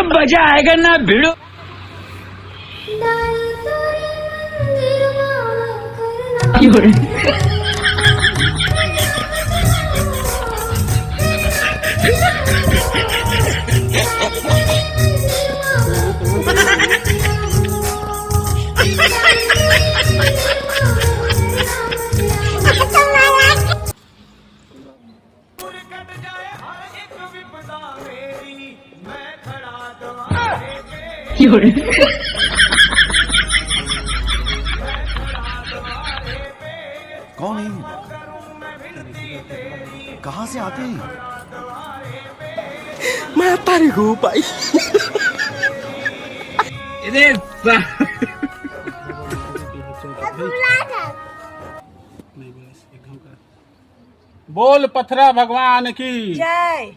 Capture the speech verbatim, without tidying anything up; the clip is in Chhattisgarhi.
मजा आएगा ना भिड़ो। कौन है? कहाँ से आते हैं? मैं तारी को पाई। बोल पथरा भगवान की। जय।